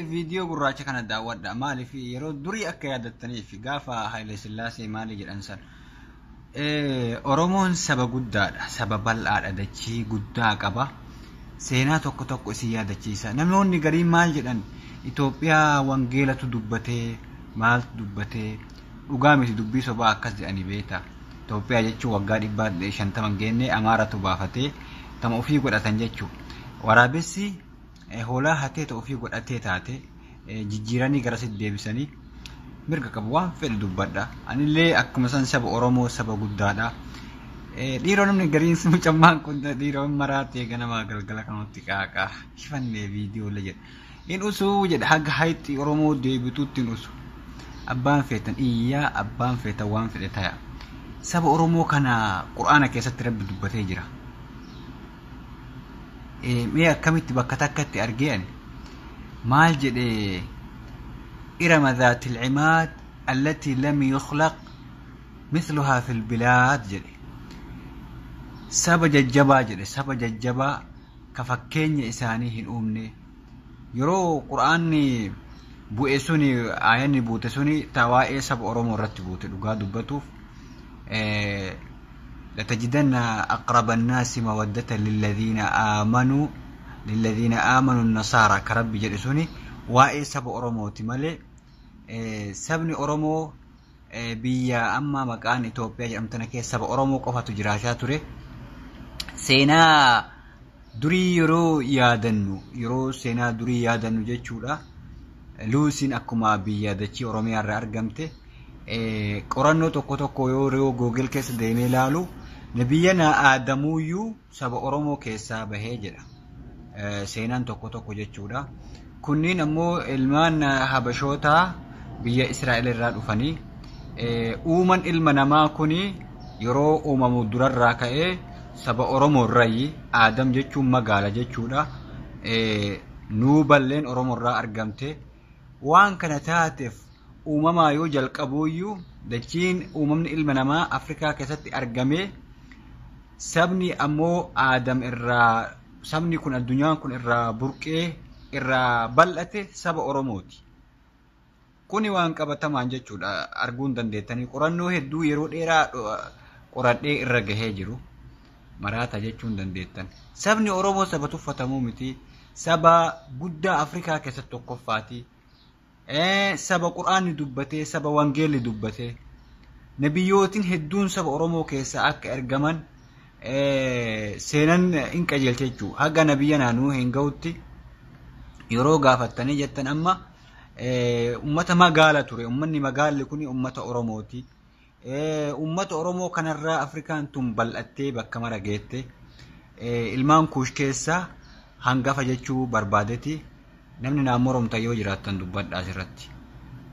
Viidiyoo gurraacha kana daawwadha. Maaliif yeroo durii akka yaadattaniif gaafa Haayile Sillaasee maali jedhan san. Oromoon saba guddaadha. Saba bal'aadha. Dachii guddaa qaba. Seenaa tokko tokko isin yaadachiisa. Namoonni gariin maal jedhan, Itoophiyaa wangeelatu dubbatee, maaltu dubbatee, dhugaa miti, dubbii sobaa akkas jedhanii beekta. Itoophiyaa jechuun waggaa 150 hin geenne Amaaratu baafatee tama ofii godhatan jechuudha. Waraabessi hoolaa hatee ta ofii godhatee taate jijjiiranii garasitti deebisanii mirga qabu, waan fedhe dubbadha. Anillee akkuma san saba Oromoo saba guddaadha. Dhiiroo namni gariin mucammaan kun dhiiroo maraatee ganamaa galgala kanatti qaaqaa hifannee viidiyoolee jedha. In usuu jedha, haga hayxii Oromoo deebituutti hin usu. Abbaan feetan iyyaa, abbaan feetan waan fedhe taya. Saba Oromoo kana Qur'aana keessatti Rabbi dubbatee jira. Mee akkamitti bakka takkatti argee ani maal jedhee, إرم ذات العماد التي لم يخلق مثلها في البلاد jedhe. Saba jajjabaa jedhe, saba jajjabaa ka fakkeenya isaanii hin uumne. Yeroo Qur'aanni bu'e suni, aayanni buute suni ta waa'ee saba Oromoo irratti buute dhugaa dubbatuuf. لتجدن أقرب الناس مودة للذين آمنوا النصارى ka Rabbi jedhe suni waa'ee saba Oromooti malee, sabni Oromoo biyya amma maqaan Itoophiyaa jedhamtana keessa saba Oromoo qofatu jiraachaa ture. Seenaa durii yeroo yaadannu, yeroo seenaa durii yaadannu jechuudha. Luusiin akkuma biyya dachii Oromiyaa irraa argamte, qorannoo tokko tokko yeroo Google keessa deemee ilaalu, nabiyyana Aadamuuyyuu saba Oromoo keessaa bahee jedha. Seenaan tokko tokko jechuudha. Kunniin ammoo ilmaan Habashootaa biyya Israa'el irraa dhufanii, uuman ilma namaa kuni yeroo uumamu durarraa ka'ee saba Oromoo irrayi. Aadam jechuun magaala jechuudha. Nuuballeen Oromoo irraa argamte. Waan kana taateef uumamaa yoo jalqabuuyyuu dachiin uumamni ilma namaa Afrikaa keessatti argame, sabni ammoo Aadam irraa, sabni kun addunyaan kun irraa burqee irraa bal'ate saba Oromooti. Kuni waan qabatamaan jechuudha, arguu hin dandeettanii, qorannoo hedduu yeroo dheeraa qoradhee irra gahee jiru. Maraata jechuu hin dandeettan. Sabni Oromoo saba tuffatamuu miti. Saba guddaa Afrikaa keessatti tokkoffaati. Saba Qur'aanni dubbatee, saba Wangeelli dubbatee. Nabiyyootiin hedduun saba Oromoo keessaa akka ergaman seenan hin qajeelche jechuudha. Haga nabiyya naannoo hin gahutti yeroo gaafattanii jettan, amma ummata magaala ture. Ummanni magaalli kun ummata Oromooti. Ummata Oromoo kanarraa Afrikaan tun bal'attee bakka mara geette. Ilmaan Kuush keessaa hangafa jechuu barbaadeti. Namni naan moromta yoo jiraattan dubbadha asirratti.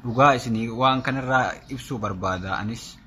Dhugaa isinii waan kanarraa ibsuu barbaada anis.